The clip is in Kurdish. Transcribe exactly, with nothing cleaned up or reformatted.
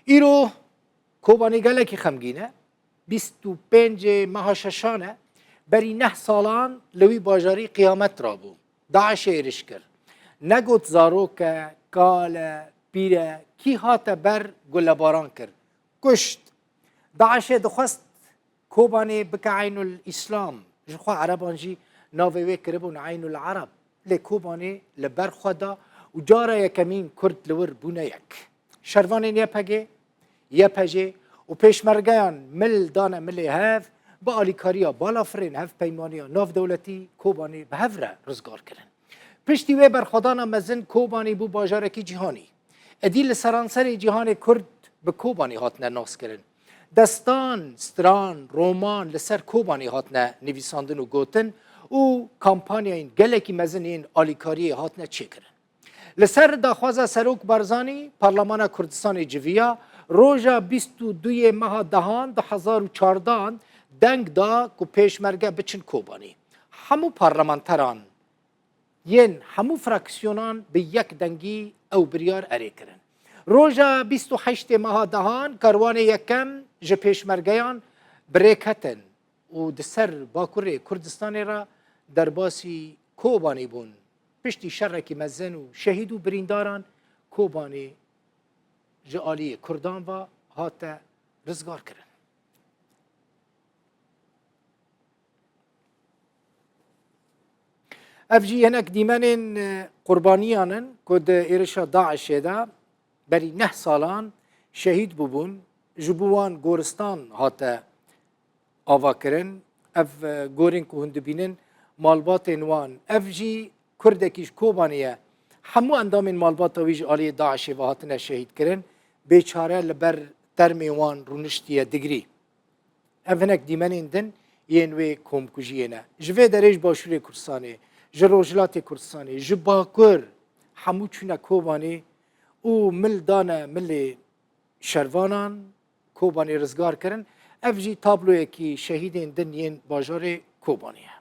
Îro Kobanê gelekî xemgîn e. Bîst û pêncê meha şeşan e. Berî neh salan li wî bajarî qiyamet rabû. DAIŞê êrîş kir. Negot zarok e, kal e, pîr e, kî hate ber gulebaran kir. Kuşt. DAIŞê dixwest Kobanê bike Eynul Îslam. Ji xwe Ereban jî navê wê kiribûn Eynul Ereb. Lê Kobanê li ber xwe da û cara yekemîn Kurd li wir bûne yek. Şervanên Y P G, Y P G û pêşmergeyan mil dane milê hev, bi alîkariya balafirên hevpeymaniya navdewletî Kobanê bi hev re rizgar kirin. Piştî wê berxwedana mezin Kobanê bû bajarekî cîhanî. Êdî li seranserê cîhanê Kurd bi Kobanê hatine naskirin. Destan, stran, roman li ser Kobanê hatine nivîsandin û gotin û kampanyayên gelekî mezin yên alîkariyê hatine çêkirin. Li ser daxwaza Serok Barzanî, Parlemana Kurdistanê civiya, roja bîst û duyê meha dehan du hezar û çardehan deng da ku pêşmerge biçin Kobanê. Hemû parlamenteran yên hemû fraksiyonan bi yek dengî ew biryar erê kirin. Roja bîst û heştê meha dehan karwanê yekem ji pêşmergeyan bi rê ketin û di ser Bakurê Kurdistanê re derbasî Kobanê bûn. Piştî şerekî mezin û şehîd û birîndaran Kobanê ji aliyê Kurdan ve hate rizgar kirin. Ev jî hinek dîmenên, e, qurbaniyan in ku di êrişa DAIŞê de berî neh salan şehîd bûbûn, ji bo wan goristan hate ava kirin. Ev, e, gorên ku hûn dibînin malbatên wan. Ev jî Kurdekî ji Kobanê ye. Hemû endamên malbata wî ji aliyê DAIŞê ve hatine şehîd kirin. Bêçare li ber termê wan rûniştiye digrî. Ev hinek dîmenên din yên wê komkujiyê ne. Ji vê derê ji Başûrê Kurdistanê, ji Rojhilatê Kurdistanê, ji Bakur hemû çûne Kobanê û mil dane milê şervanan, Kobanê rizgar kirin. Ev jî tabloyekî şehîdên din yên bajarê Kobanê ye.